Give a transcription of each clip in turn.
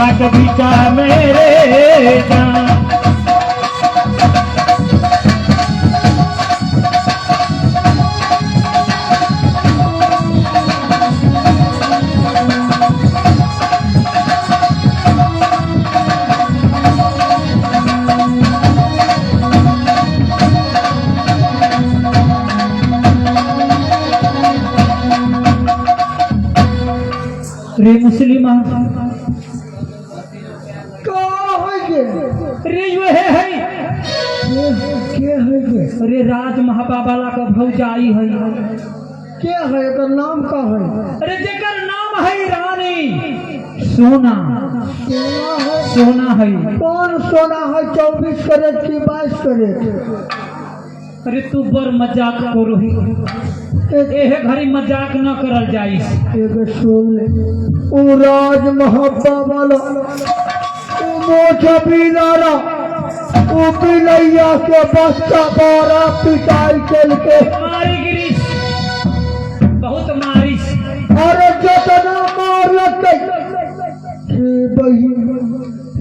मोहब्बा के बीचा मेरे जान। रे मुस्लिमा का है गे? रे यो है है के है गे? अरे राज महाबा वाला का भौजाई है। के है? एकर नाम का है? अरे जेकर नाम है रानी सोना। सोना है? सोना है। कौन सोना है? 24 कैरेट की 22 कैरेट? अरे तू बड़ मजाक करो ही, एहे घड़ी मजाक न करल जाइस। एगो सुन ले, उ राज मोहब्बा वाला, उ मोटा बिलारा, उ बिलैया के बच्चा बड़ा पिटाई केलके। मारी गिरीश, बहुत मारिस। अरे जतना मारलकै। हे बहिन,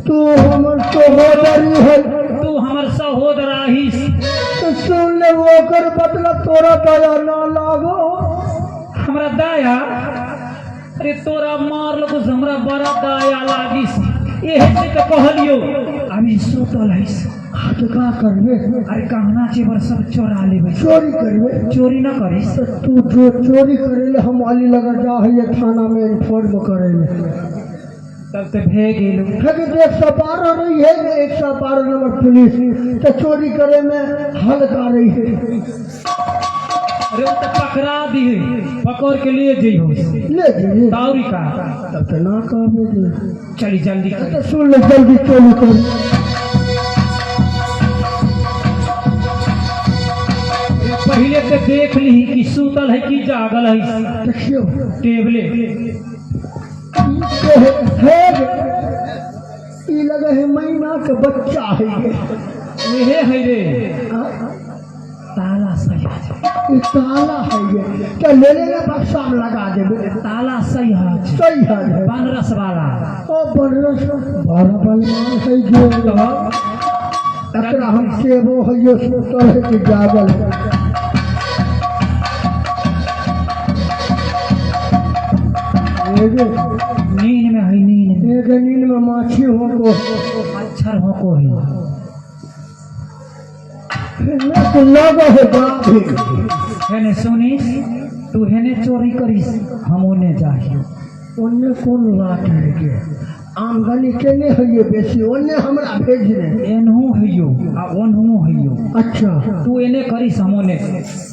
तू हमर सहोदरी है। तू हमर सहोदराहिस। तो सुन ले, ओकर बदला तोरा दया ना लागो? हमरा दया? अरे तोरा मारलको से हमरा बड़ा दया लागिस। एहे से तो कहलियो, अभी सुतल हइस। तो का करबे? अरे गहना जेवर सब चोरा लेबै। चोरी करबे? चोरी न करिस। तो तू जो चोरी करे ले, हम अली लगा जा है थाना में इन्फॉर्म करे ले। तब तो भे गेलो। लेकिन 112 रही है ना, 112 नंबर पुलिस तो चोरी करे में हल्का रही है। अरे वो तो पकड़ा दी, पकड़ के लिए जइहो। ले जाइए। ताउरी का। तब तो ना कहबे जे। चली जल्दी कर। तो सुन ले, जल्दी चोरी कर। पहले तो देख ली कि सुतल है कि जागल है। देखियो। टेबले। ई के है ई लगे है महीना के बच्चा है ये। एहे है रे। हाँ? ताला सही है। ई ताला है ये तो ले ले बक्सा में लगा देबे। ताला सही है। सही है। बनारस वाला। ओ बनारस बड़ा बलवान है जो। एकरा हम सेबो है यो सुतल है कि जागल है। एगे नींद में है, नींद में। एगे नींद में माछी हो को। मच्छर हो को है। ना तो लगा है बाप ही। हेने सुनिस, तू हेने चोरी करिस, हम ओने जाहियो। ओन्ने कोन लाट है गे? आमदनी केने है ये बेसी? ओन्ने हमरा भेज दे। एनहू हइयो आ ओनहू हइयो। अच्छा। तू एने करिस, हम ओने।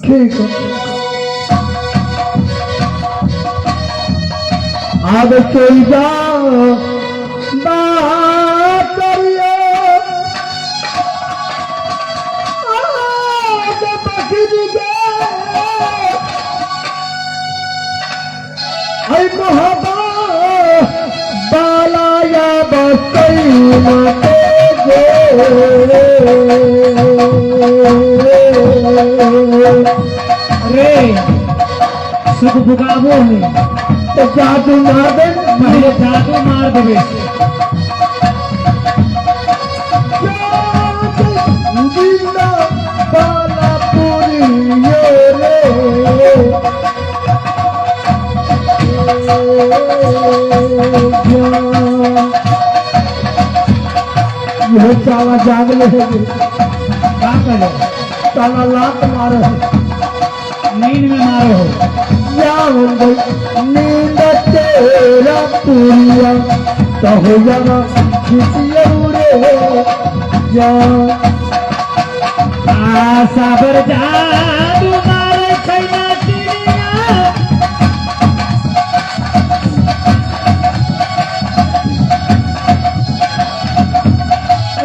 ठीक है। आब चल जाओ बात करियो, आग बकरी गे ऐ मोहब्बा बाला या बसई मते गे। रे सुख भुगाबो है। तो जादू मार दे। पहले जादू मार देबे। जिंदा बाला पूरी यो रे। यह चाला जागले है। का कहलो? ताला लात मारे है। नींद में मारे हो। या गई नींद तेरा पूरिया तो हो जाना खिसियो रे जा। आ साबर जादू मारे छै ना चिड़िया।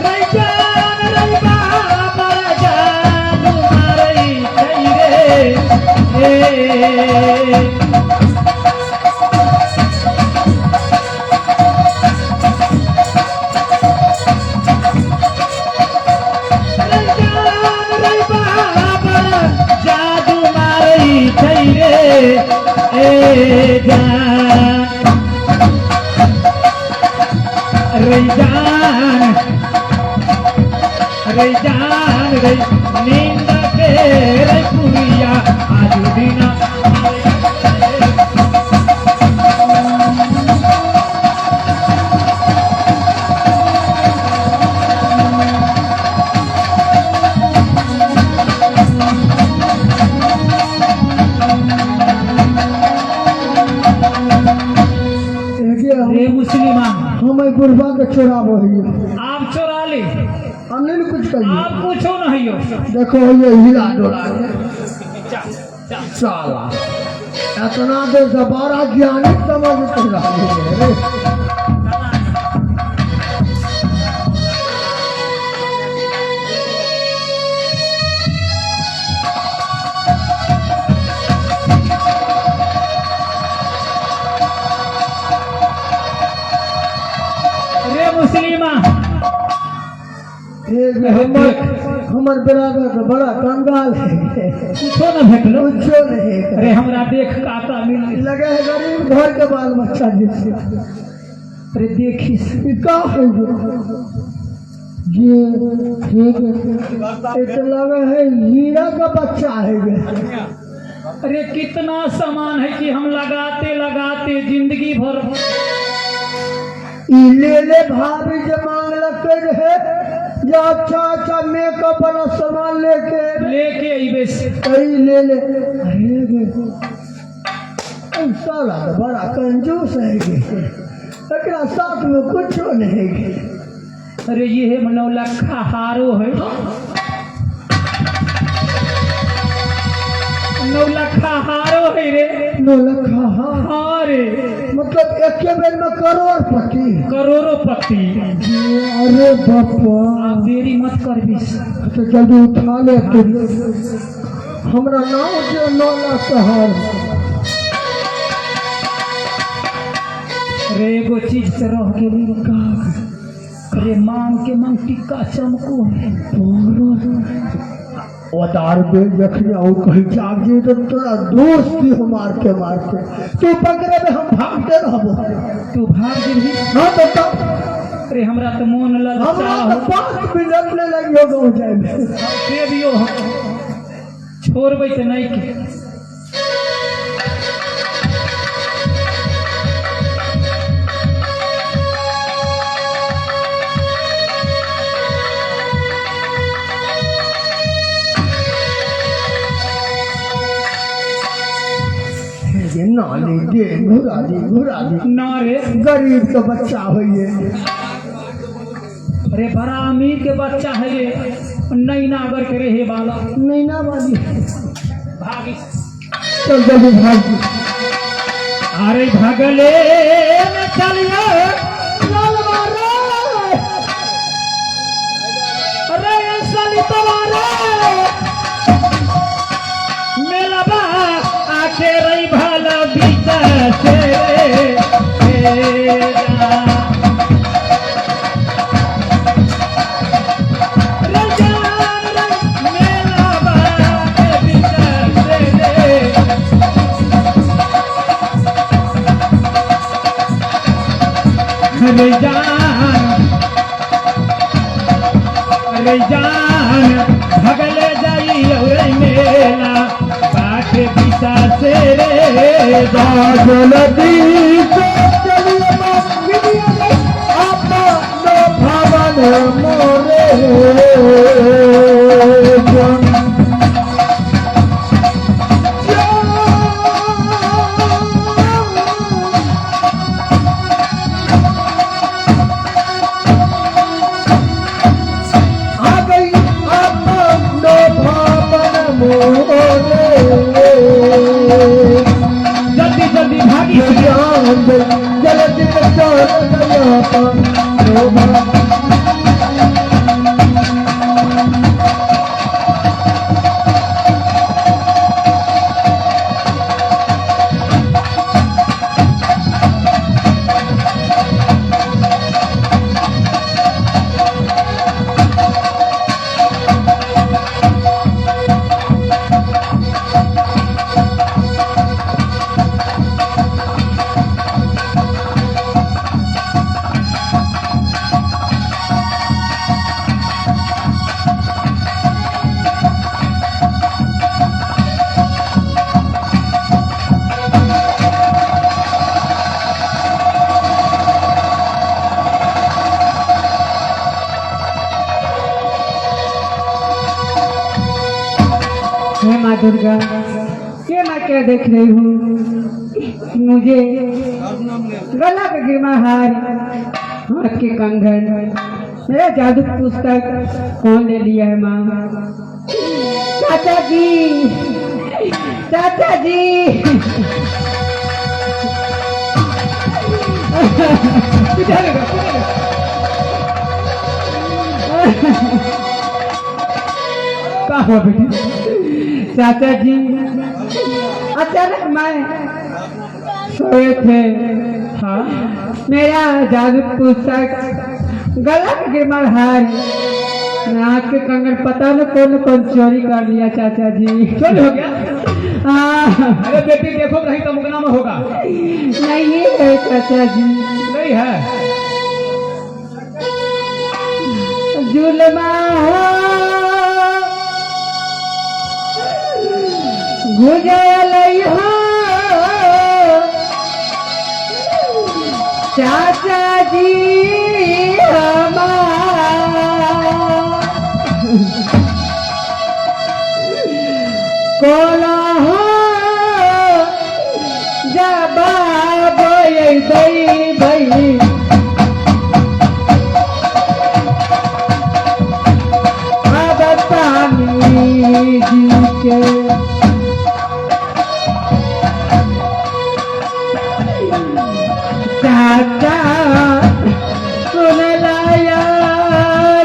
रे जान रे बाबर जादू मारे छै रे ए। रे जान रे बाबर रे जान रे नींद के रे पुरिया आजू दिना। रे मुस्लिमा, हम एहि बुढ़बा के चोराबो हियै। आप चोरा ले। हम नहीं कुछ कहिए। आप कुछो नहीं हो। देखो ये हिला डोला के। साला इतना देर से बड़ा ज्ञानी समझ के रही है रे। रे मुस्लिमा, हे जे हमर हमर बराबर तो बड़ा कंगाल है। कुछो न भेटलो। कुछो नहीं। अरे हमरा देख काता मिल लगे है गरीब घर के बाल बच्चा जैसे। अरे देखिस। ई का है जो ये ठीक है, ये तो लगे है हीरा का बच्चा है ये। अरे कितना सामान है कि हम लगाते लगाते जिंदगी भर। ई ले ले भाभी जे मांग लगते रहे या अच्छा अच्छा मेकअप वाला सामान लेके लेके अबे से। कई ले ले। अरे गे, ई साला तो बड़ा कंजूस है गे, एकरा साथ में कुछो नहीं गे। अरे ये है 9 लखा हारो है, 9 लखा हारो है रे। 9 लखा हाँ? हाँ रे। मतलब एक बेर में करोड़पति। करोड़ों पति। अरे बापा। आप देरी मत कर बीस। तो जल्दी उठा ले तू, हमरा नाम जे 9 लाख का हार। अरे एगो चीज से रह गेली। अरे मांग के मांग टिक्का चमको है। ओदार बे जखने और कहीं जाग जी तो तोरा दोस्त ही हम मारते मारते तू पकड़े में हम भागते रहबो। तू भाग गेली। हाँ तो तब। अरे हमरा तो मोन हमरा ललचा तो 5 मिनट ले लगियो गाँव जाए में। से भी हम छोड़बै तऽ नहीं के। ये नाली दे घुरा दी घुरा दी। ना रे। गरीब के बच्चा होइए। अरे बड़ा अमीर के बच्चा है ये, नैनागर के रहे वाला। नैना वाली। भागी। चल जल्दी भाग। अरे भगले में चलिए। चल मारो। अरे सलितवा रे, मेलबा आके रही भला बीच से रे रे जान रे, मेलबा के बीच से रे। रे जान, रे जान, भगले जाई रे मेला बाटे पिता से रे जान। जल्दी से चलिए मांगिए अपना भवन मोरे जन। आ गई अपना भवन मोरे। जल्दी जल्दी भागी। जल्दी चल गया। दुर्गा, ये मैं क्या देख रही हूँ? मुझे गला का गिरमा हार, हाथ के कंगन, मेरा जादू पुस्तक कौन ले लिया है? माँ, चाचा जी, चाचा जी। का हुआ बेटी? चाचा जी, अचानक मैं सोए थे। हाँ। मेरा जादू पुस्तक, गला के गिरमर हार, हाथ के कंगन, पता न कौन कौन चोरी कर लिया चाचा जी। चोरी हो गया? हाँ। अरे बेटी, देखो नहीं तो मुकना में होगा। नहीं है चाचा जी। नहीं है। जुलमा हो गुजर हो चाचा जी हमार, कोला हो जवाब भई। अब स्वामी जी के चाचा सुन लाया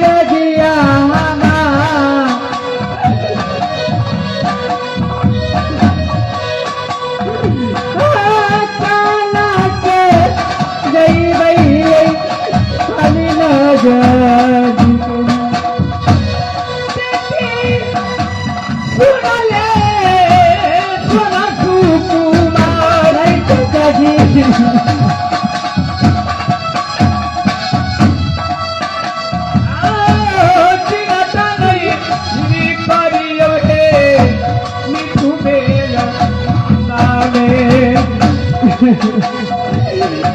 रजिया हमार। काना के गई बई खाली नजर सुन ले सुन सुकुमार। चाचा जी। चिंता नहीं करियो हे मिठू मेला नामे।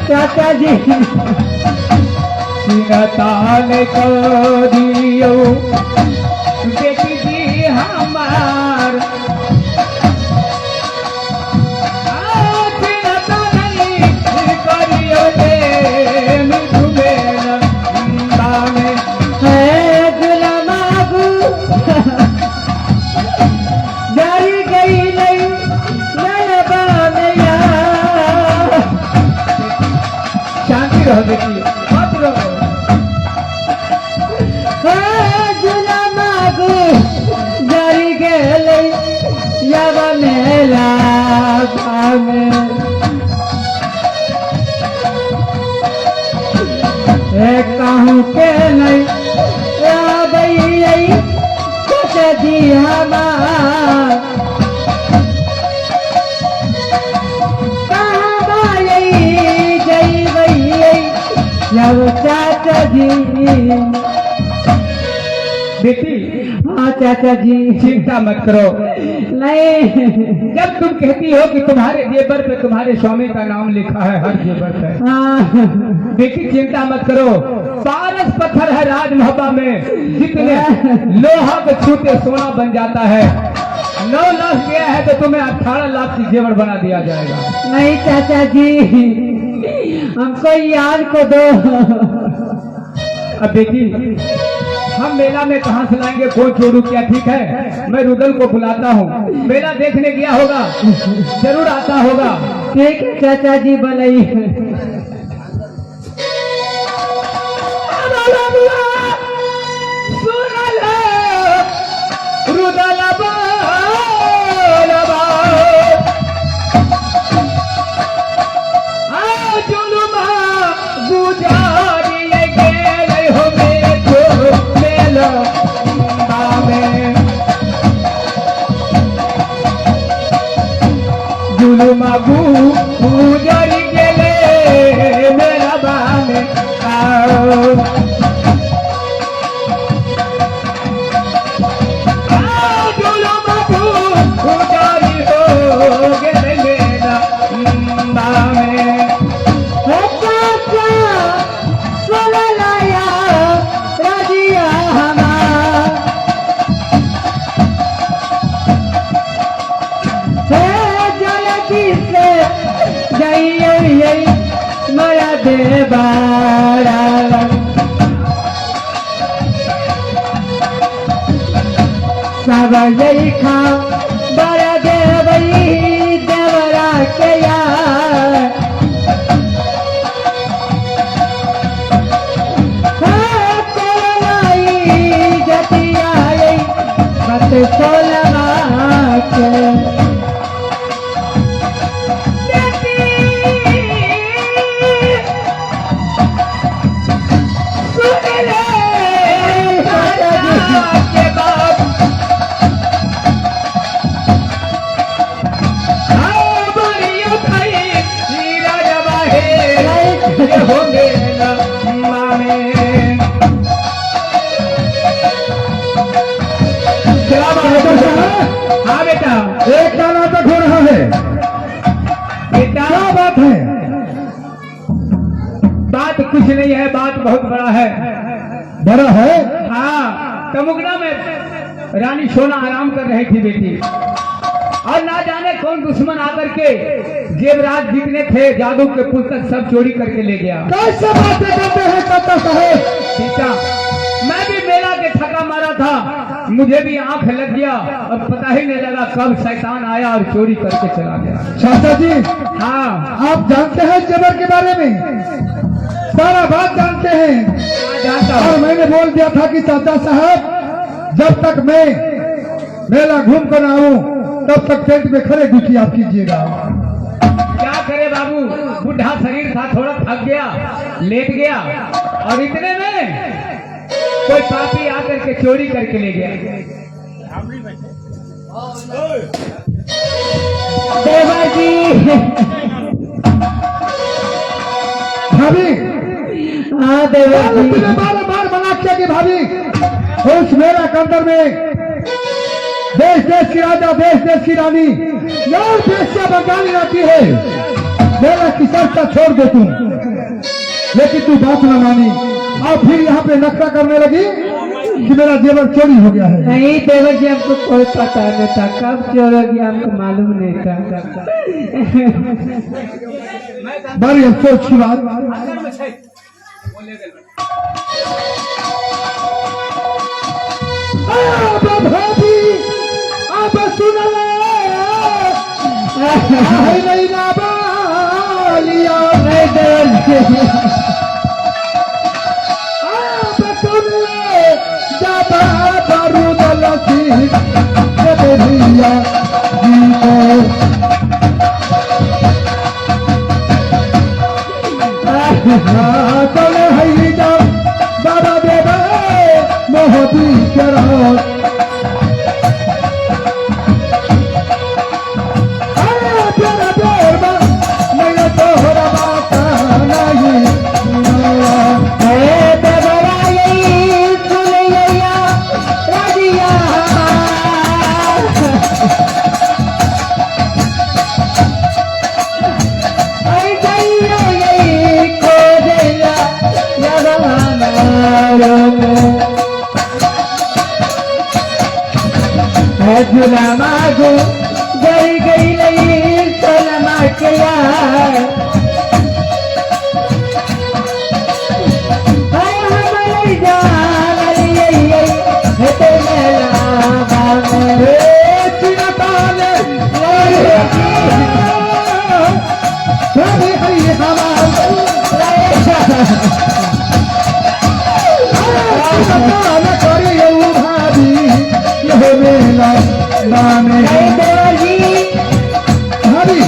चाचा जी। चिंता नहीं करियो बेटी जी हमार, चिंता नहीं करियो हे मिठू मेला नामे। है गुलामागु जारी गई नहीं नलबानया। शांति रहो बेटी, मत रहो। है गुलामागु जारी गेलै यव मेला में। हे कहूँ के नहीं आबई चाचा जी हमार, कहाँ बाई जइबै यौ चाचा जी? बेटी। हाँ चाचा जी। चिंता मत करो। नहीं। जब तुम कहती हो कि तुम्हारे जेवर पे तुम्हारे स्वामी का नाम लिखा है, हर जेवर पे। हाँ। बेटी, चिंता मत करो। पारस पत्थर है राजमहबा में, जितने लोहा को छूते सोना बन जाता है। 9 लाख गया है तो तुम्हें 18 लाख की जेवर बना दिया जाएगा। नहीं चाचा जी, हमको याद को दो। अब बेटी, हम मेला में कहाँ से लाएंगे? कौन चोरू किया? ठीक है, मैं रुदल को बुलाता हूँ। मेला देखने गया होगा, जरूर आता होगा। ठीक है चाचा जी, बोलाई। सुनल रुदल बोलबा, आ जुलुमा गुजारी गेलै हो मेठो मेला में। जुलुमा गुजारी गेलै। बारा सब खा बड़ा देवई देवरा के यार। हाँ, कोलाई जतियाई बत सोलवा के। सुन ले राजा के बाप आओ बरियो खाई हीरा जवाहे ये हो मेला मामे। सलाम अलैकुम। हाँ बेटा। एक का नाटक हो रहा है। बेटा क्या बात है? बात कुछ नहीं है, बात बहुत बड़ा है। बड़ा है? हाँ, तमुगना में रानी सोना आराम कर रही थी बेटी, और ना जाने कौन दुश्मन आकर के जेवरात जितने थे जादू के पुस्तक सब चोरी करके ले गया। कैसे बातें करते हैं चाचा साहेब? सीता, मैं भी मेला के थका मारा था, मुझे भी आंख लग गया और पता ही नहीं लगा कब शैतान आया और चोरी करके चला गया। चाचा जी, हाँ, आप जानते हैं जेवर के बारे में? सारा बात जानते हैं। मैं जानता और हूँ। मैंने बोल दिया था कि चाचा साहब जब तक मैं मेला घूम कर आऊं तब तक टेंट में खड़े ड्यूटी आप कीजिएगा। क्या करे बाबू, बुढ़ा शरीर था, थोड़ा थक गया, लेट गया और इतने में कोई पापी आकर के चोरी करके ले गया। देवर जी। भाभी। हाँ देवर जी। तुझे बार बार मना किया कि भाभी उस मेला के अंदर में देश देश की राजा, देश देश की रानी यार देश से बंगाली आती है, मेला की चर्चा छोड़ दे तू, लेकिन तू बात न मानी और फिर यहाँ पे नखरा करने लगी कि मेरा जेवर चोरी हो गया है। नहीं देवर जी, हमको कोई पता नहीं था कब चोर हो गया, हमको मालूम नहीं था। बड़ी अफसोस की बात। अब भाभी अब सुन ले है नहीं ना बालिया। नहीं देवर जी। अब सुन ले जब बारूद लसी भैया जी को। चले हई जब बाबा देवे मोहती चरण। अरे तेरा देर नहीं तोहरा बात नहीं। हे देवरा यही सुन लिया राजिया। अरे जइयो यही खोजैया झुला मागो गई गई लई सोलमा के यार। हाय हमरे जान लिए हे ते मेला बामे। चिरताले भाभी हई हमार चिरताल करियो भाभी यह मेला बामे। हे देवर जी। भाभी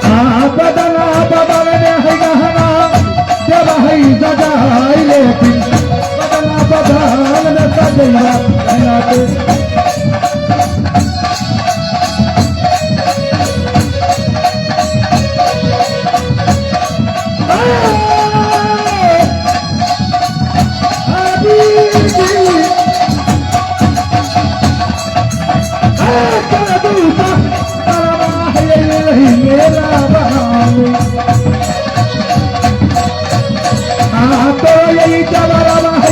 आ बदना बदन में है गहना जब है सजाई, लेकिन बदना बदन में सजैया के।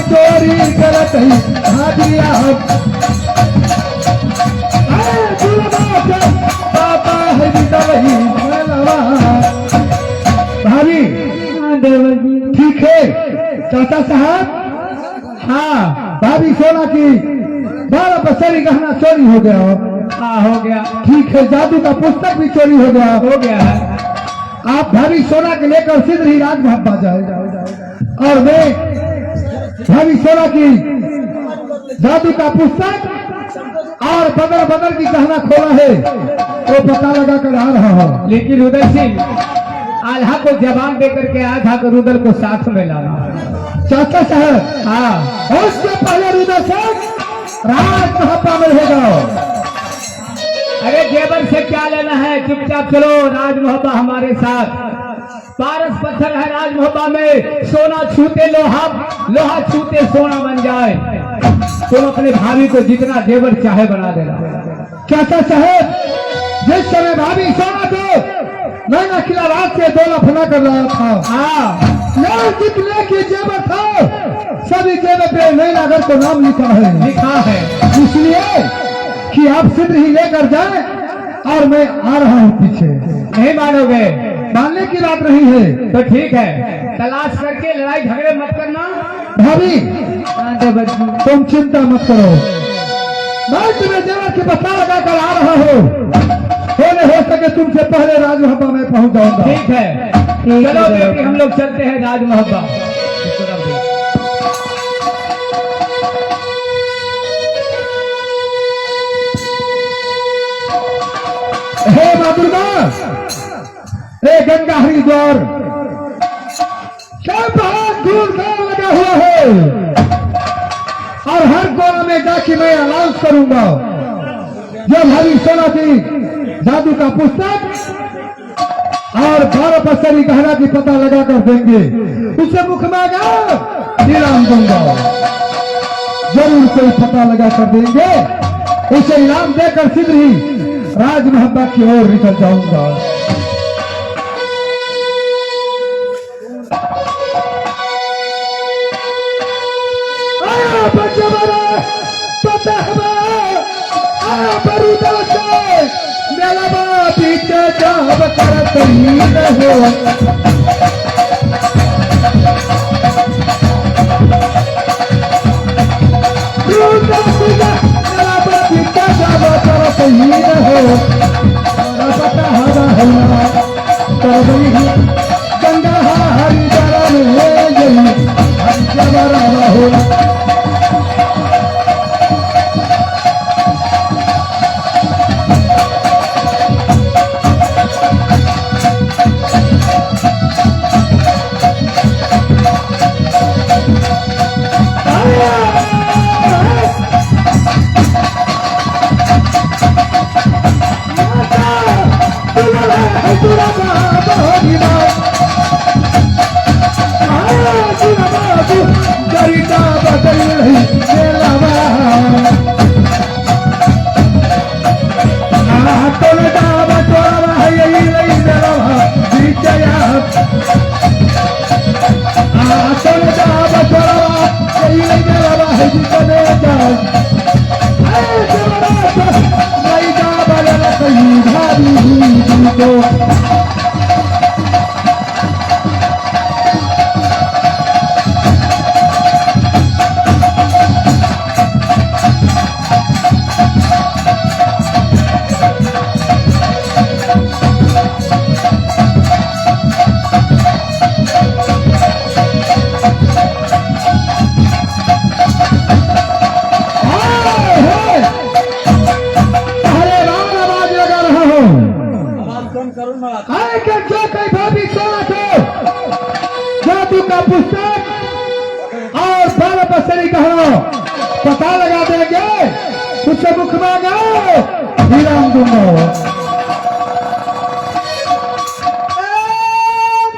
चोरी करत ही भाभिया पापा है। ठीक है चाचा साहब। हाँ भाभी सोना की 12 बसरी गहना चोरी हो गया। हाँ हो गया। ठीक है, जादू का पुस्तक भी चोरी हो गया। हो गया है। आप भाभी सोना के लेकर सिद्ध ही राज मोहब्बा जाए और मैं भाभी सोना की जादू का पुस्तक और बदल बदल की गहना खोला है वो पता लगा कर आ रहा हूँ। लेकिन रुदल सिंह आल्हा को जबान दे करके आया था कि रुदल को साथ में लाना। चाचा साहब, हाँ, उससे पहले रुदल सिंह राज मोहब्बा में रहेगा। अरे जेबर से क्या लेना है, चुपचाप चलो राज मोहब्बा हमारे साथ। पारस पत्थर है राज मोहब्बा में, सोना छूते लोहा, लोहा छूते सोना बन जाए। तुम अपने भाभी को जितना जेवर चाहे बना देना। चाचा साहब, जिस समय भाभी सोना को नैना किलाबाद से दो लफना कर रहा था, हाँ, यार जितने की जेवर था सभी जेवर पे नैनागर को नाम लिखा है। लिखा है। इसलिए कि आप सिद्ध ही लेकर जाए और मैं आ रहा हूँ पीछे। नहीं मानोगे? मानने की बात नहीं है। तो ठीक है, तलाश करके लड़ाई झगड़े मत करना। भाभी हाँ देवर जी। तुम चिंता मत करो, मैं तुम्हें जेवर की पता लगा कर आ रहा हूँ। होने हो सके तुमसे पहले राजमहब्बा में पहुंच जाऊंगा। ठीक है, ठीक है चलो देवर बेटी जी। हम लोग चलते हैं राज मोहब्बा। हे माँ दुर्गा, हे गंगा हरिद्वार, सब बहुत दूर दूर लगा हुआ है और हर कोना में जाके मैं अनाउंस करूंगा। जब हरी सोना की जादू का पुस्तक और 12 पसरी गहना की पता लगा कर देंगे, उसे मुख मांगा इनाम दूंगा। जरूर कोई पता लगा कर देंगे, उसे इनाम देकर सिद्ध ही राज मोहब्बा की ओर निकल जाऊंगा। आया बच्चे बड़े, पता है आया बरूदा से मेला पीछे जाब करत ही रहो। रुदा सुजा मेला पीछे जाब करत ही रहो। पता हवा होला कर गंगा हरि दर में गई जबर हो। भाभी। पहले बार आवाज लगा रहा हूं। आए के जो कई भाभी सोना को जादू का पुस्तक और 12 बसरी गहना पता लगा देंगे, उससे मुख मांगो इनाम दूंगा।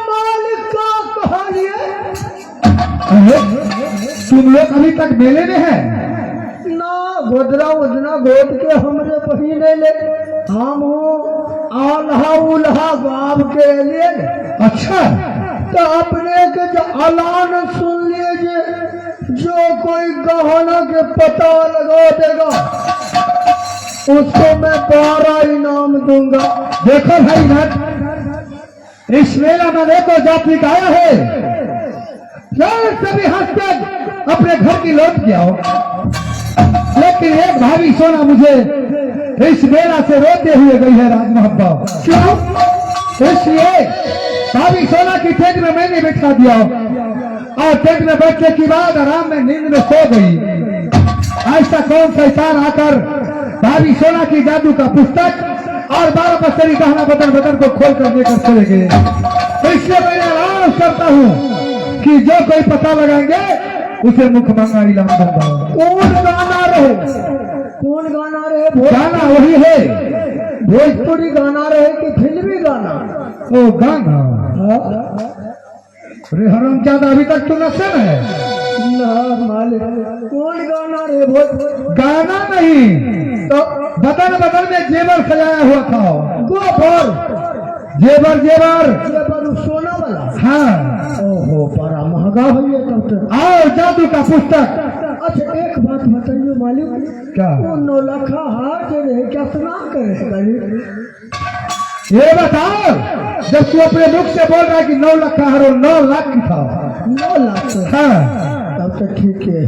मालिक का कहानी अरे, तुम लोग अभी तक मेले में हैं? ना गोदरा उदना गोद के हमरे बहिने ले हम आल्हा उल्हा गाव के लिए। अच्छा, तो अपने के जो ऐलान सुन लीजिए, जो कोई गहना के पता लगा देगा उसको मैं 12 इनाम दूंगा। देखो भाई भक्त, इस मेला में देखो जाति का आया है फिर सभी हंसकर अपने घर की लौट के आओ। लेकिन एक भाभी सोना मुझे इस मेला से रोते हुए गई है राज मोहब्बा। क्यों? इसलिए भाभी सोना की टेंट में मैंने बिठा दिया और टेंट में बैठने के बाद आराम में नींद में सो गई। ऐसा कौन शैतान आकर भाभी सोना की जादू का पुस्तक और 12 बसरी गहना बदन बदन को खोल कर लेकर चले गए। तो इसलिए मैं ऐलान करता हूँ कि जो कोई पता लगाएंगे उसे मुख मांगा इनाम दूंगा। कौन गाना रहे? कौन गाना रहे? गाना वही है। भोजपुरी गाना रहे कि फिल्मी गाना? ओ गाना। हाँ? अरे हरामजादा, अभी तक तू नशे में है। ना मालिक, कौन गाना रहे? भोजपुरी गाना नहीं, तो बदन बदन में जेवर सजाया हुआ था। गोबर? जेवर जेवर। जेवर उ सोना वाला? हाँ। ओहो, बड़ा महंगा है तब तो। और जादू का पुस्तक। अच्छा, एक बात बताइए मालिक। क्या? वो 9 लाखा हार के रहे, कितना करे मालिक? ये बताओ, जब तू अपने मुख से बोल रहा है कि 9 लाख का हरो, 9 लाख की था। 9 लाख? हाँ। तब तो ठीक है।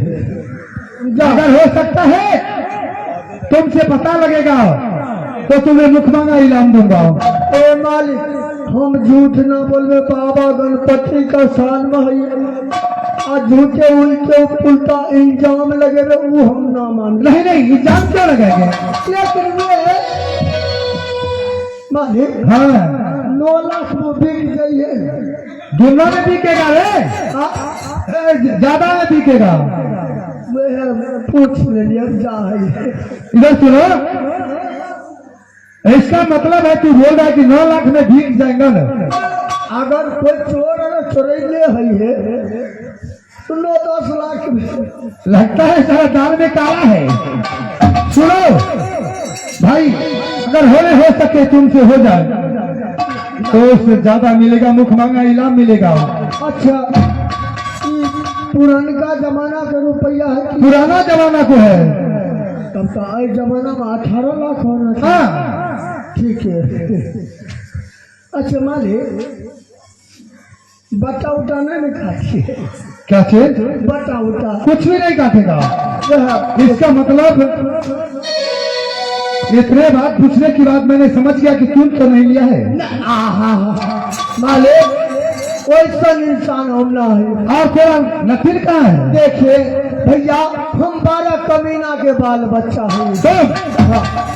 अगर हो सकता है तुमसे पता लगेगा तो तुम्हें मुख मांगा इनाम दूंगा। ए मालिक, हम झूठ ना बोलबे, बाबा गणपति का शान में है। आ झूठे उल्टे उल्टा इल्जाम लगेबे, वो हम ना मान। नहीं नहीं, इल्जाम क्यों लगाएंगे? लेकिन वे मालिक, हाँ। 9 लाख में बिक गई है। दुनिया में बिकेगा रे। आ, ए, ज्यादा में बिकेगा। वे पूछ ले लिया जा है। इधर सुनो, इसका मतलब है तू बोल रहा है कि 9 लाख में बिक जाएगा ना? अगर कोई चोर अगर चोरैले है तो 9-10 लाख में। लगता है सारा दाल में काला है। सुनो भाई, अगर होने हो सके तुमसे हो जाए तो उससे ज्यादा मिलेगा, मुख मांगा इनाम मिलेगा। अच्छा, ई पुरनका जमाना के रुपया है कि? पुराना जमाना को है। तब तो आई जमाना में 18 लाख होना चाहिए। हाँ। ठीक है। अच्छा मालिक, बटा उटा नहीं ना खाती है? क्या चीज? बटा उटा। कुछ भी नहीं काटेगा। वह इसका मतलब इतने बात पूछने की बाद मैंने समझ गया कि तुम तो नहीं लिया है। आहा, मालिक, वैसन इंसान हम ना है। और तेरा नथिन कहाँ है? देखिए भैया, हम 12 कमीना के बाल बच्चा है। तुम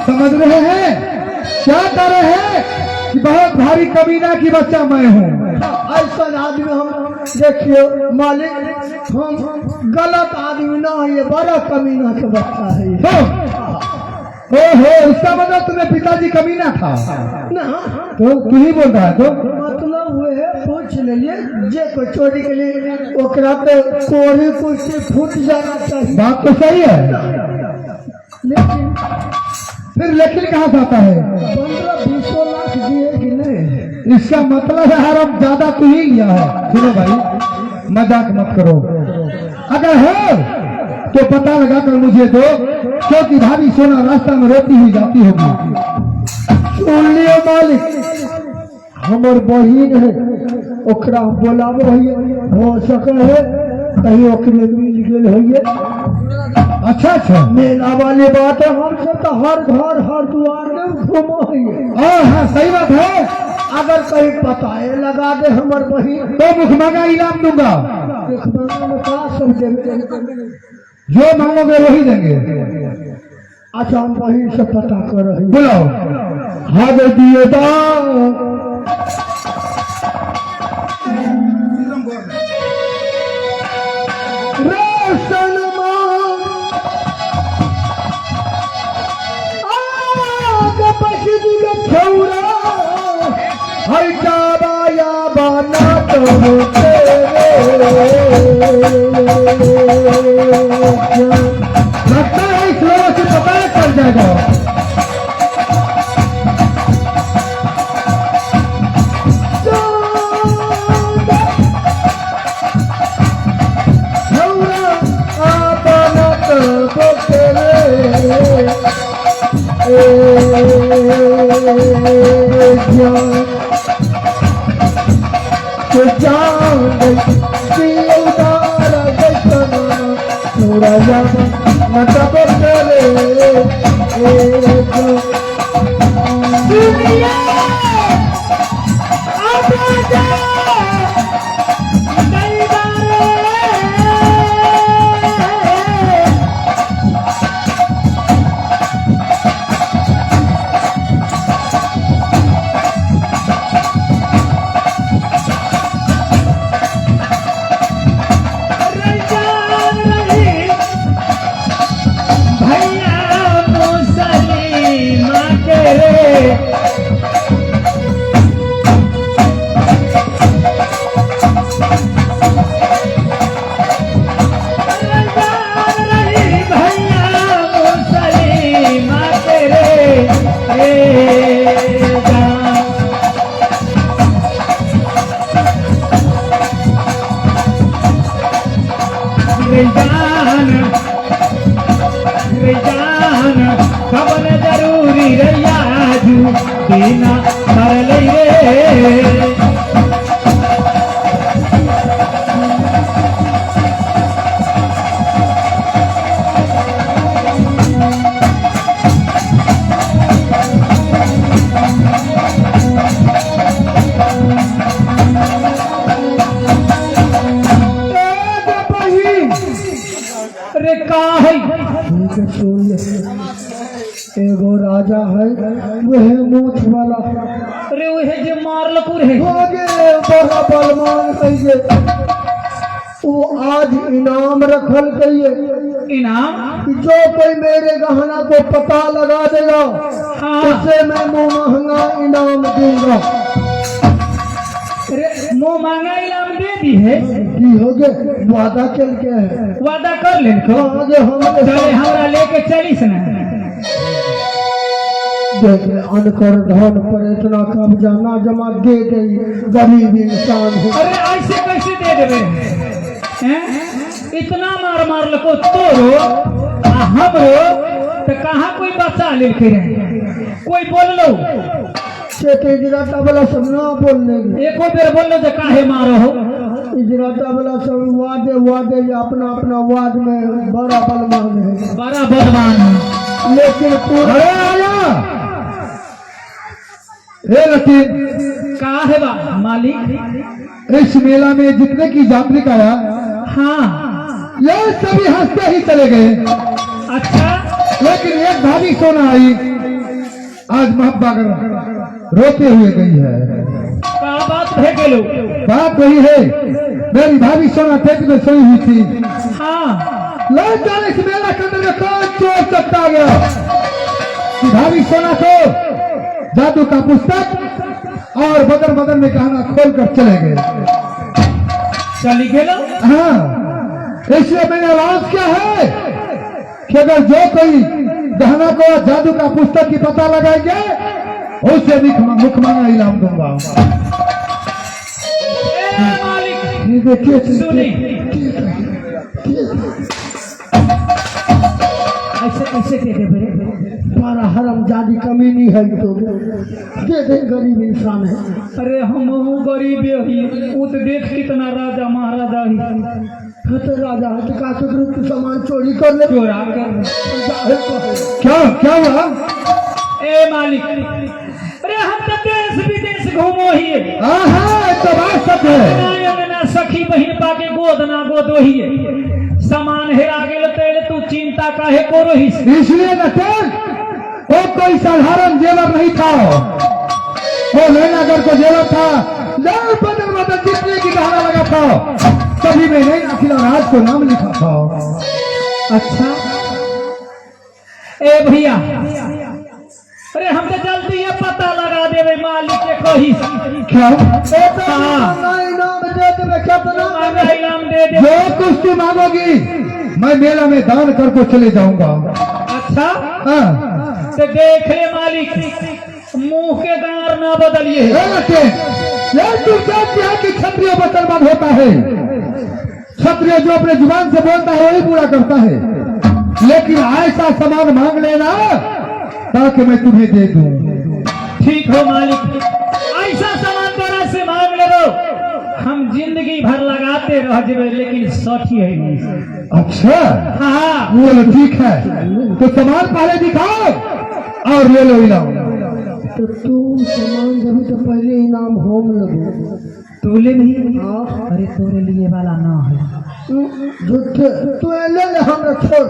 समझ रहे हैं क्या कर रहे हैं कि बहुत भारी कमीना की बच्चा मैं हूँ। ऐसा आदमी हम, देखिए मालिक, हम गलत आदमी ना है, ये बड़ा कमीना के बच्चा है। तुम, ओहो, इसका मतलब तुम्हें पिताजी कमीना था? ना। तो तू ही बोल रहा है तो? मतलब हुए है, पूछ लिए जे कोई चोरी के लिए ओकरा पे कोरी कुर्सी फूट जाना चाहिए। बात तो सही है। लेकिन फिर लेकिन कहाँ से आता है? 15-20 लाख दिए कि नहीं? इसका मतलब है हर अब ज्यादा तू ही लिया है। सुनो भाई, मजाक मत करो। अगर हो तो पता लगा कर मुझे दो, क्योंकि भाभी सोना रास्ता में रोती हुई जाती होगी। सुन लियो मालिक, हमर बहिन है, ओकरा बोलाबो है, हो सके है कहीं ओकरे मिल गेल होइए। अच्छा अच्छा। मेला वाली बात है, हम सब तो हर घर हर द्वार में घूमो है। और हाँ, सही बात है। अगर कहीं पताए लगा दे हमर बहिन, तो मुख मांगा इनाम दूंगा। देखबा में का सब देबे? जो मांगोगे वही देंगे। अच्छा, हम बहिन से पता कर रही। बुलाओ। हद दिए दाओ। रोशन आग पसदी के छौरा हर जाबा या बाना तो तेरे। लगता है इस लोगों से पता चल जाएगा। जान। गजब मतलब करे ए जो। सुनिए अब जा कई बार भैया मुसली के रे भैया मुसली के रे ए जान। रे जान रे जान कवन जरूरी रैयाजू बिना मरल रे। ए बहिन रे का है ठीक है, सुन ले। एगो राजा है वह मूछ वाला रे उहे जे मारल रे हो गे बड़ा बलवान है ये। वो आज इनाम रखल गई इनाम कि जो कोई मेरे गहना को पता लगा देगा हाँ। उसे मैं मुंह महंगा इनाम दूंगा। रे मुंह मांगा इनाम दे दी है। की हो गए वादा चल के है। वादा कर ले को आगे हम चले हमरा लेके चलिस ना। देख ले, अनकर धन पर इतना कब्जा ना जमा दे दे गरीब इंसान है। अरे ऐसे कैसे दे देबे हैं? इतना मार मार लको तोरो आ हमरो तो कहाँ कोई बचा लेके रहे कोई बोललो चेते इजराता वाला सब ना बोलने के। एको बेर बोललो जे काहे मारो हो। इजराता वाला सब वादे वादे ये अपना अपना वाद में बड़ा बलवान है बड़ा बदमान है। लेकिन पूरा अरे आया हे रतीन, का है बा मालिक? इस मेला में जितने की यात्रिक आया हाँ ये सभी हंसते ही चले गए। अच्छा। लेकिन एक भाभी सोना आई आज मोहब्बा कर रोते हुए गई है। का बात भे गेलो? बात वही है, मेरी भाभी सोना पेट में सोई हुई थी। हाँ ले चल इस मेला के अंदर में कौन चोर सकता गया कि भाभी सोना को जादू का पुस्तक और बदन बदन में गहना खोल कर चले गए। चली गेलो। हाँ, इसलिए मैंने ऐलान किया है कि अगर जो कोई गहना को और जादू का पुस्तक की पता लगाएंगे उसे मुख मांगा इनाम दूंगा। ए मालिक ये देखिए सुनी ऐसे कैसे दे देबे रे? बड़ा हरम जादी कमीनी है तो दे दे गरीब इंसान है। अरे हम गरीब ही ऊ तो देख कितना राजा महाराजा ही। हाँ तो राजा है तो का तो सामान चोरी कर ले चोरा कर। जाहिर तो है। क्या क्या हुआ? ए मालिक अरे हम तो देश विदेश घूमो ही हाँ हाँ, ये तो बात सच है। ना अंगना सखी बहिन पाके गोद ना गोदो ही सामान हेरा गेल तेल तू चिंता काहे करो ही। इसलिए नटेल वो कोई साधारण जेवर नहीं था, वो नैनागढ़ को जेवर था। लाल बदल बदल जितने की गहना लगा था सभी में नैना खिला राज को नाम लिखा था। अच्छा ए भैया अरे हम तो जल्दी ये पता लगा देवे मालिक के कही। क्या? ए तो हाँ। महंगा इनाम दे देवे कितना मांगा इनाम दे दे। जो कुछ तू मांगोगी मैं मेला में दान करके चले जाऊंगा। अच्छा हाँ। तो देख ले मालिक मुंह के गार ना बदलिए। ए लड़के, ये तू जानती है कि क्षत्रिय मुसलमान होता है। क्षत्रिय जो अपने जुबान से बोलता है वही पूरा करता है, लेकिन ऐसा सामान मांग लेना ताकि मैं तुम्हें दे दूं। ठीक हो मालिक, ऐसा सामान तोरा से मांग ले हम जिंदगी भर लगा चिल्लाते रह जेबे लेकिन सठी है नहीं। अच्छा। हाँ। बोलो ठीक है, तो सामान पहले दिखाओ और ले लो इनाम। तो तू सामान देबी तो पहले इनाम हम लेबो। तू ले नहीं? हाँ। अरे तोरे लिए वाला ना है। झूठे, तू ले ले, हमरा छोड़।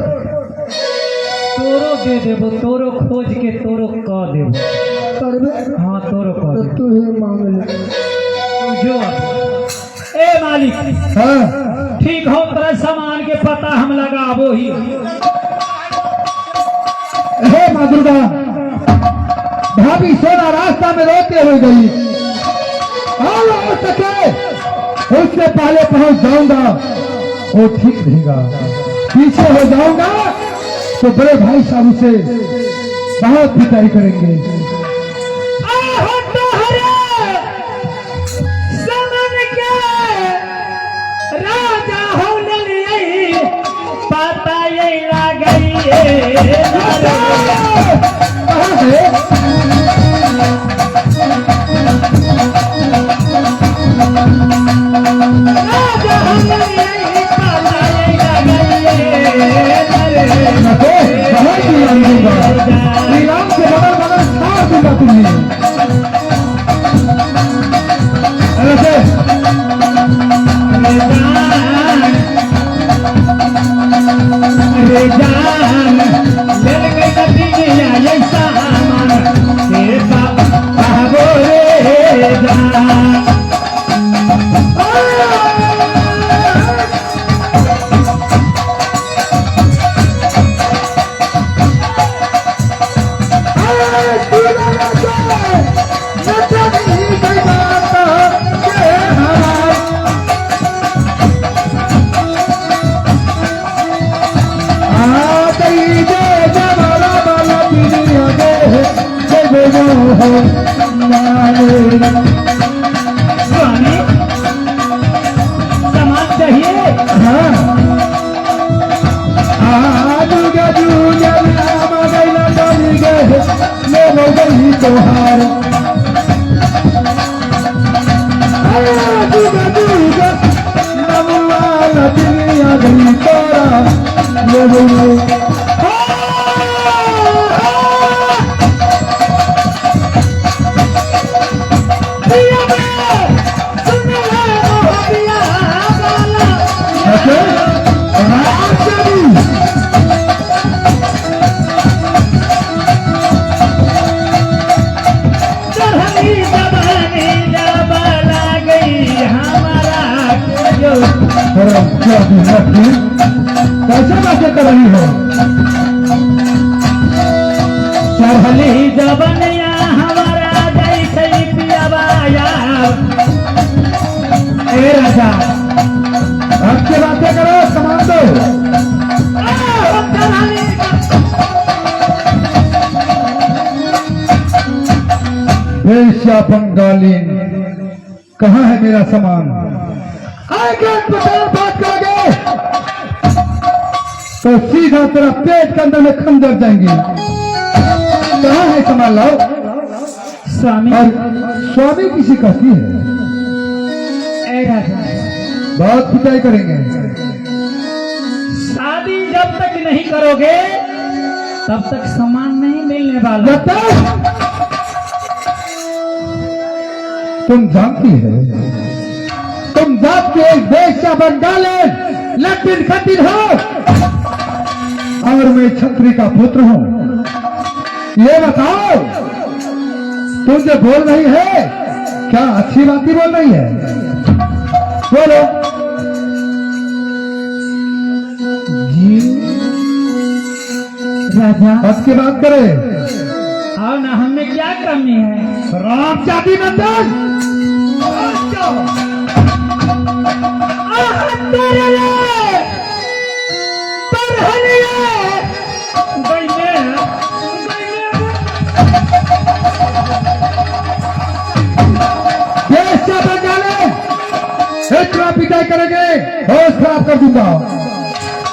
तोरो दे देबो, तोरो खोज के तोरो कह देबो। करबे? हाँ, तोरो कह तो देबो। तू ही मांग ले। तू जो ए मालिक। हाँ। ठीक हो, तोरा सामान के पता हम लगाबो ही। हे माँ दुर्गा, भाभी सोना रास्ता में रोते हुए गई और हो सके उससे पहले पहुंच जाऊंगा वो ठीक रहेगा, पीछे हो जाऊंगा तो बड़े भाई साहब उसे बहुत पिटाई करेंगे। आहो तोहरे समन के राजा हो लियै, पता ये लगई। कहाँ है? राजा हो लियै, पता ये लगई। तो बहुत नीलाम दूंगा, नीलाम से बगल बगल मार दूंगा तुम्हें। अरे से रे जान, ले गई कभी ये सामान के बाबो रे जान। स्वामी, सामान चाहिए? तोहार तोरा पिया बे, सुन ले मोहबिया वाला। चढ़नी जवानी जब गई हमारा जो। कैसे बातें कर रही हो? चढ़ली जवनिया हमारा जैसे पियाबाया ए राजा। अच्छी बातें करो, सामान दो। आहो चढ़ली। वेश्या बंगाली, कहाँ है मेरा सामान? आगे प्रकार बात करोगे तो सीधा तेरा पेट के अंदर में खंजर जाएंगे। कहाँ है सामान? लाओ। स्वामी। और स्वामी किसी कहती है? ए राजा। बहुत पिटाई करेंगे। शादी जब तक नहीं करोगे तब तक सामान नहीं मिलने वाला। जब तक तुम जानती है, तुम जात के एक वेश्या बंगाले लट्टिन खट्टिन हो और मैं छत्री का पुत्र हूं। ये बताओ, तुम जो बोल रही है क्या अच्छी बात ही बोल रही है? बोलो। जी राजा। अब की बात करे। आओ ना, हमें क्या कमी है? राम चांदी नंदन। आह, तेरे लिए परहलिए गईने गईने। वेश्या बंगाले, इतना पिटाई करेंगे होश खराब कर दूंगा।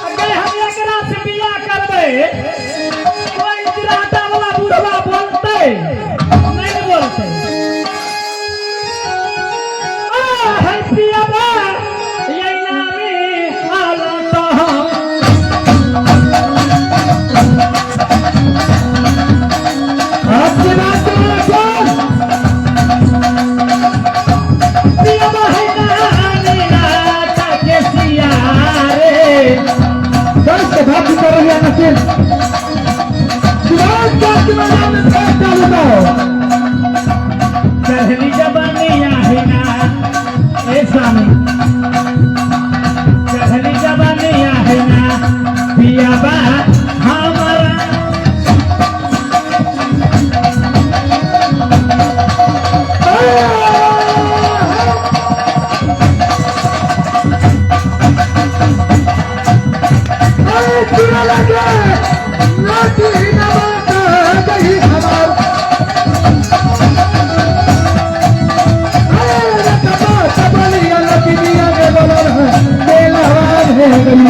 अगर हम एकरा से बियाह करबै, कोई जिराटा वाला बुढ़वा बोलते नहीं बोलते। आ है पियाबा ये नकील जुबान काट के मैदान में फेंक डालूंगा। चढ़ली जवानी आहे ना ए स्वामी, चढ़ली जवानी आहे ना पिया बा हमारा। अरे चुरा लगे लाठी न बाता गई हमार। अरे रतबा सबलिया लकिनिया के बलर है बेलवान है गई।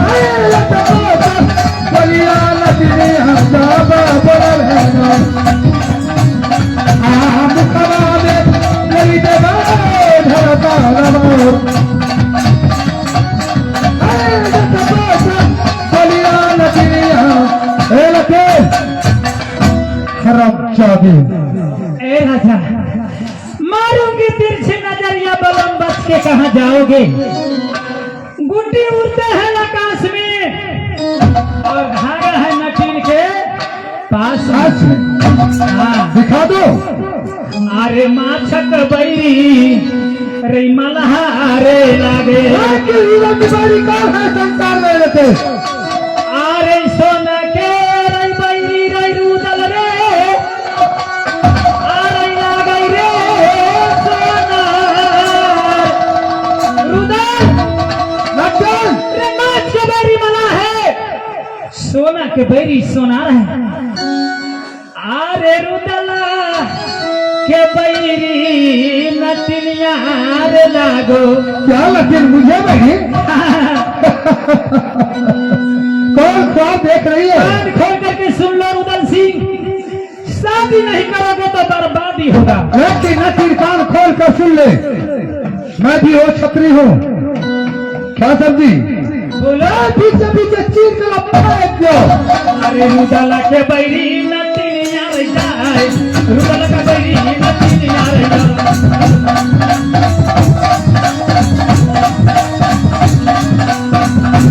अरे रतबा सबलिया लकिनिया जाबा बलर है ना। आ मुखवा में लई देवा धरता रवा। ए राजा, मारूंगी तिरछी नजरिया बलम, बच के कहाँ जाओगे? गुड्डी उड़ते हैं आकाश में और धागा है नटीन के पास में। हाँ। दिखा दो। अरे माछक बैरी रे मल्हारे लागे। हीरा तिवारी कौन है संसार में रहते? अरे सोना के रे बैरी रे रुदल रे, अरे लागे रे सोना रुदल। नक्सल रे माछ के बैरी मला है, सोना के बैरी सोनार है। अरे रुदला के बैरी नटिनिया रे लागो। क्या लकीर मुझे नहीं, कौन ख्वाब देख रही है? कान खोल करके सुन लो रुदल सिंह, शादी नहीं करोगे तो बर्बादी होगा। नटी नटी कान खोल कर सुन ले, मैं भी वो छत्री हूँ। क्या सब्जी बोलो। पीछे पीछे चीर कर फेंक दो। अरे रुदला के बैरी नटिनिया रे जाए, रुदला के बैरी नटिनिया रे जाए।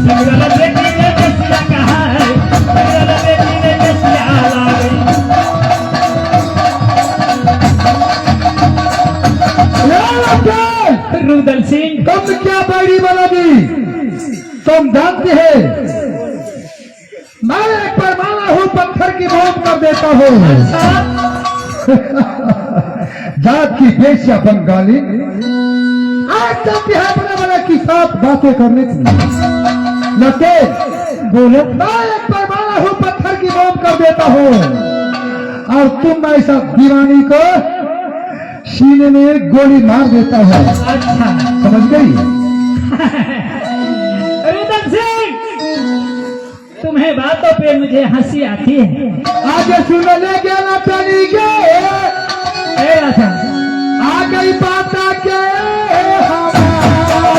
रुदला बेटी ने बेसिया कहा है, रुदला बेटी ने बेसिया लागे। लकीर, रुदल सिंह, तुम क्या बैरी बना दी? तुम जानते हैं मैं एक परमाना हूं, पत्थर की मौत कर देता हूं। जात की बेश्या बंगाली आज तक बिहार बना बना की साथ बातें करने की। लके बोलो। मैं एक परमाना हूं, पत्थर की मौत कर देता हूं, और तुम ऐसा दीवानी को सीने में एक गोली मार देता है। अच्छा, समझ गई? रुदल सिंह, तुम्हें बातों पे मुझे हंसी आती है। आगे सुन ले गया चली गए। ए राजा, आ गई बात के हमार।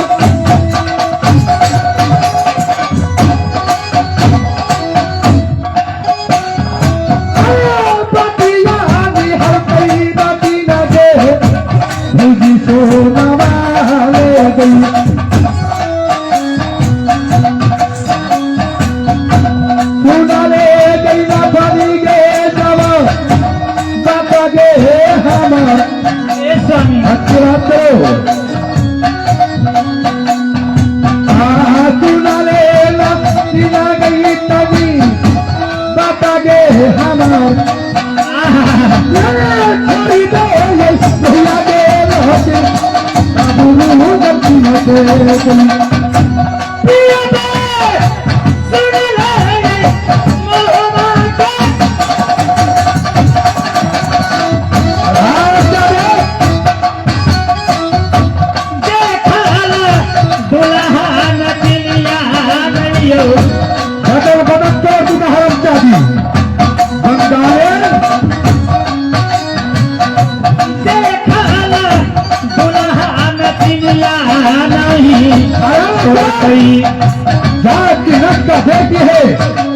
अरे बतिया निहर कई बाती न गे, भौजी सोना ले गई। सोना ले गई ना भरी गे जवा बाबा गे हमार। ए स्वामी, अच्छी बात करो। सुना ले ला गई तभी बाबा गे हमार। छोड़ी दो ये भैया गे रहते बाबू गलती न दे गई। पिया बे, सुन ले मोहमा के। राजा रे, देखल दुल्हा नटिनिया नैयो। बदल बदल तोड़ दूंगा हरम जादी बंगाले। देखल दुल्हा नटिनिया नहीं अरे कोई। जात की नक्शा देती है,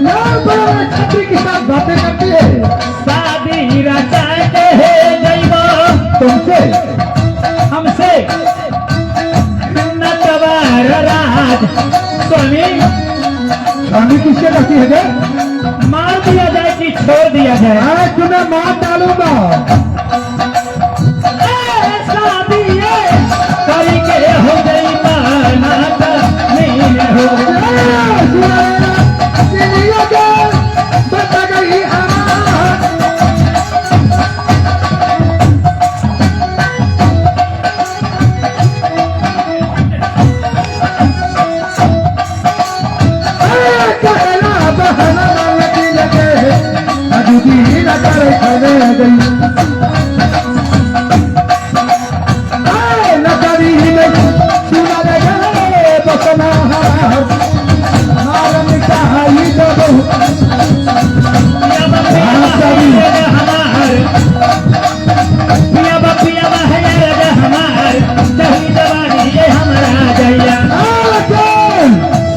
लाल बड़ा छत्री के साथ बातें करती है। शादी रचा के है जइबो तुमसे हमसे नटवर राज स्वामी। स्वामी किससे कहती है गे? मार दिया जाए कि छोड़ दिया जाए? आज तुम्हें मार डालूंगा। शादी करके हो गई माना नहीं हो।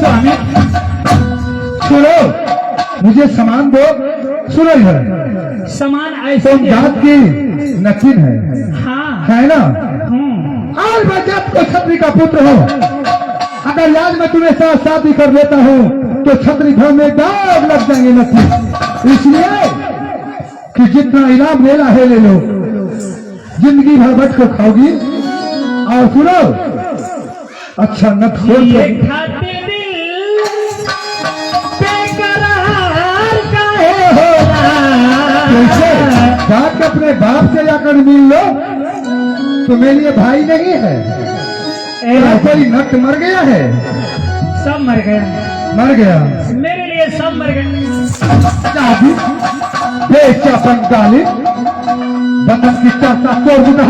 स्वामी सुनो, मुझे सामान दो। सुनो इधर, सामान ऐसे तुम जात की नकीन है। हाँ है ना? हूँ। आज मैं जात को छत्री का पुत्र हूँ। अगर आज मैं तुम्हें साथ शादी कर लेता हूँ तो छत्री घर में दाग लग जाएंगे नकीन। इसलिए कि जितना इनाम लेना है ले लो, जिंदगी भर बच को खाओगी। और सुनो, अच्छा नट खोल ये खाते दिल बेकरार काहे होला? कैसे जाके अपने बाप से जाकर मिल लो। तो मेरे लिए भाई नहीं है। ए, कोई नट मर गया है। सब मर गया। मर गया। मेरे लिए सब मर गए। चाबी बेचा बंगाली बंधन की चर्चा तोड़ दूंगा।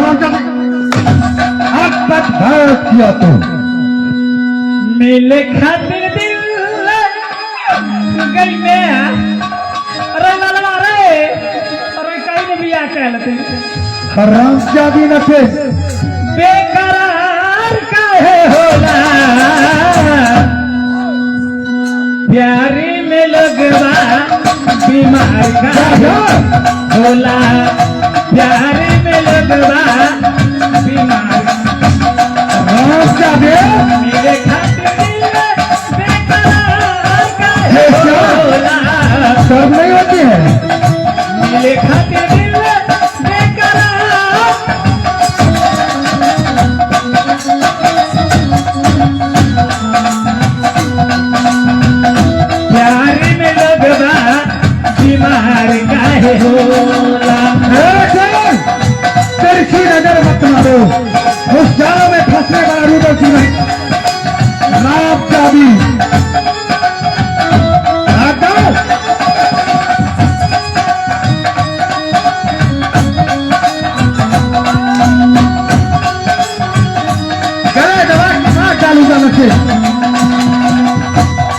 अब तक भारत किया तो मिले खातिर दिल गई में। अरे ललवा रे, अरे कहीं ने भी आ कहलते। हराम चाबी न थे। बेकरार काहे होला? प्यारी में लगवा बीमार काहे होला? प्यारी में लगवा बीमार। हराम चाबी मेरे खातिर दिल बेकरार काहे होला? शर्म नहीं होती है। मेरे खातिर दिल बेकरार। प्यार में लगवा बीमार काहे होला? तिरछी नजर मत मारो, उस जाल में फंसने वाला रूबल सिंह नहीं। राम चाबी आता। गले दबा मार डालूंगा नशे।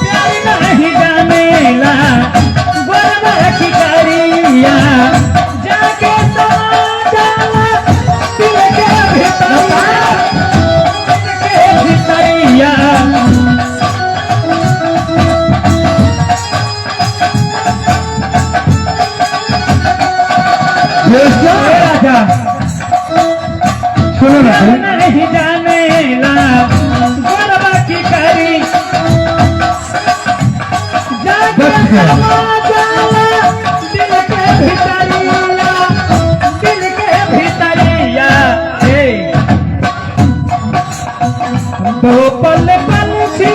प्यार नहीं जानेला गोरबा की करिया, जाके समा जाला दिल के भीतरिया, दिल के भीतरिया। बेशक। राजा सुनो ना। नहीं जानेला गोरबा की करी, जाके बच गया। समा जाला दिल के भीतरिया, दिल के भीतरिया। ए दो पल पंछी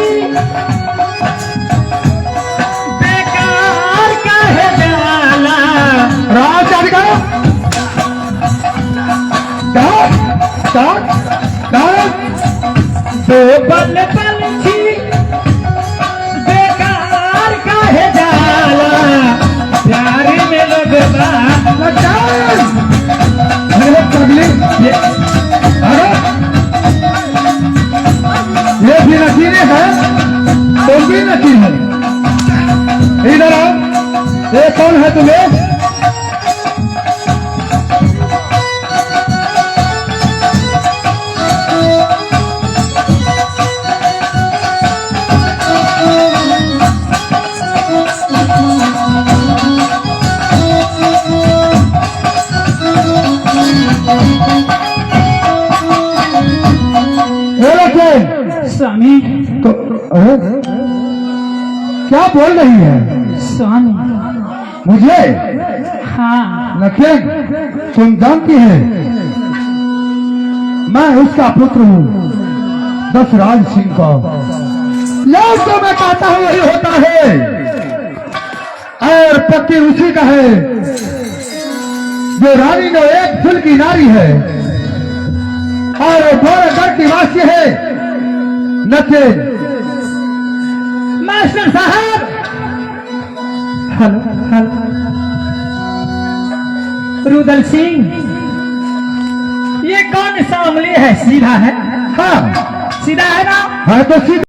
बेकार काहे जाला? राम चाबी करो। डाक डाक डाक। दो पल पंछी बेकार काहे जाला? प्यार में लगवा अरे पगली, ये अरे ये भी नशीले है, तुम भी नशील है। इधर आओ, ये कौन है तुम्हें? ये रखे। स्वामी। तो अरे क्या बोल रही है? स्वामी। मुझे? हाँ। नखेन, तुम जानती है मैं उसका पुत्र हूँ, दशराज सिंह का। यह जो मैं कहता हूँ वही होता है और पति उसी का है जो रानी ने एक फूल की नारी है और गौरगढ़ की वासी है। नखेन। मास्टर साहब, हेलो हेलो, रुदल सिंह, ये कौन सा उंगली है? सीधा है? हाँ। सीधा है ना? हाँ तो सीधा।